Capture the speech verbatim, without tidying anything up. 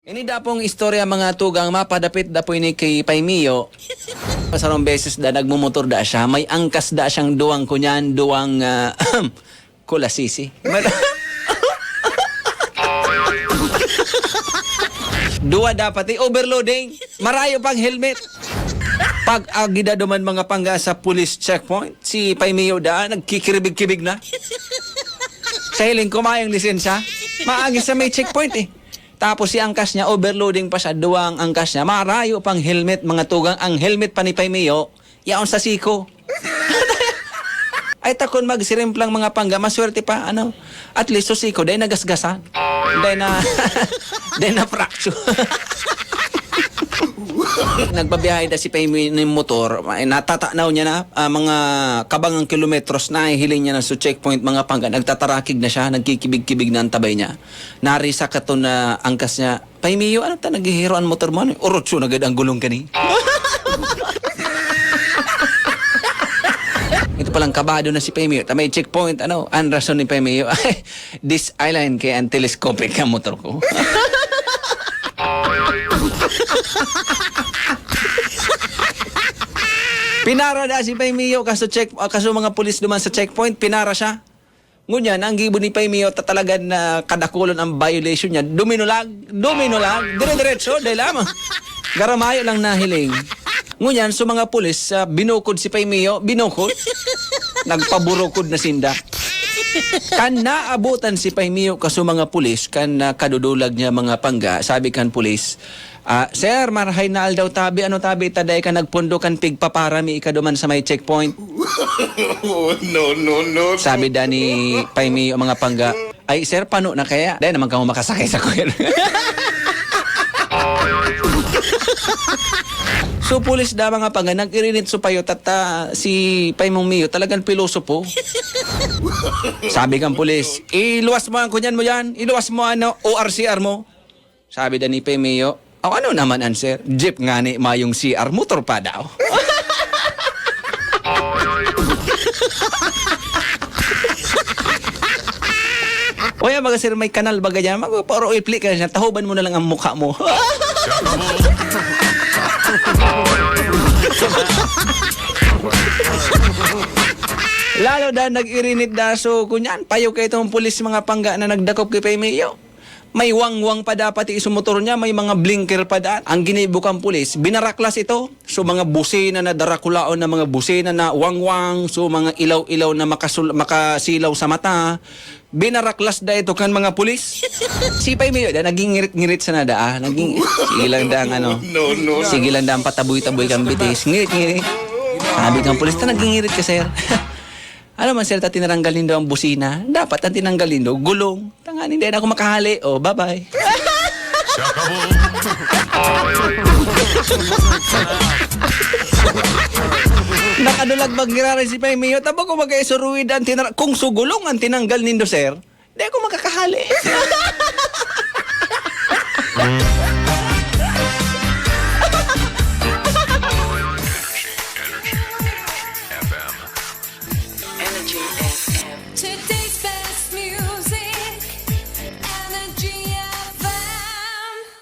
Ini da pong istorya, mga tugang, mapadapit da po ini ki Pay Miyo. Sarong beses da, nagmomotor da siya. May angkas da siyang duwang, kunyan, duwang, ah, kulasisi. Mar- Duwa dapat, eh, overloading. Marayo pang helmet. Pag-agi da duman, mga pangga, sa police checkpoint, si Pay Miyo da, nagkikiribig-kibig na. Sa hiling ko, mayong lisensya. Maagi sa may checkpoint, eh. Tapos si angkas niya, overloading pa siya, duwang angkas niya. Marayo pang helmet, mga tugang, ang helmet pa ni Pay Miyo, yaon sa siko. Ay, takon magsirimplang, mga pangga, maswerte pa, ano, at least, so siko, dahil nagasgasan. Dahil na, dahil na fracture. Nagbabiyahe na si Pay Miyo nin motor, ay, natatanaw niya na, ah, mga kabangang kilometros, nahihiling niya na sa checkpoint, mga pangga, nagtatarakig na siya, nagkikibig-kibig na ang tabay niya. Narisa ka to na angkas niya, "Pay Miyo, ano ta naghihiro an motor mo? Ano, urutso na gad ang gulong kani?" Ito palang kabado na si Pay Miyo. Ta may checkpoint, ano, ang rason ni Pay Miyo, "Ay, this island kaya ang telescopic ang motor ko." Pinara na si Pay Miyo, kaso check, ah, kaso mga pulis duman sa checkpoint, pinara siya. Ngunyan, ang gibo ni Pay Miyo ta talaga na kadakulon ang violation niya. Duminulag, duminulag, dire-diretso, dahil lamang. Garamayo lang nahiling. Ngunyan, so mga pulis, ah, binukod si Pay Miyo, binukod. Nagpaburukod na sinda. Kan naabutan si Pay Miyo kaso mga pulis, kan, ah, kadudulag niya, mga pangga, sabi kan pulis, "Ah, sir, marahay na aldaw tabi, ano tabi, ta dai ka nagpondo kan pigpapara mi ika duman sa may checkpoint?" Oh, no, no, no. Sabi da ni Pay Miyo, mga pangga, "Ay, sir, pano na kaya? Dai naman kamo makasakay sa kuya." So, pulis da, mga pangga, nag-irinit so payo, tata, si Pay Mong Miyo, talagang pilosopo. Sabi kang pulis, "Iluwas mo ang kunyan mo yan, iluwas mo, ano, O R C R mo." Sabi da ni Pay Miyo, "O, ano naman an sir? Jeep ngani, mayong C R, motor pa daw." O yan, mga sir, may kanal baga dyan. Magpaparo-oil flick ka na siya, tahoban mo na lang ang mukha mo. Lalo na nag-irinit na. So, kunyan, payo kayo itong pulis, mga pangga, na nagdakop kay Pay Miyo. May wangwang pa dapat iso motor niya, may mga blinker pa daan. Ang ginibo kan pulis, binaraklas ito. So, mga busina na darakulaon na mga busina na wangwang, so, mga ilaw-ilaw na makasul-, makasilaw sa mata, binaraklas da ito kan mga pulis. Si Pay Miyo da, naging ngirit-ngirit sana da, ah. Naging, sige lang da ang ano. No, no, no. Sige lang da ang pataboy-taboy kan bitis. Ngirit-ngirit. Sabi kan pulis, "Ta naging ngirit ka, sir?" "Ano man, sir, ta tinaranggal nindo ang busina? Dapat ang tinanggal nindo, gulong." Tanganing dai na ako makahali. Oh, bye-bye. Nakadulag man giraray si Pay Miyo. Tabang ko magkaisuruid ang tinar-, kung sugulong ang tinanggal nindo, sir, dai ako makakahali.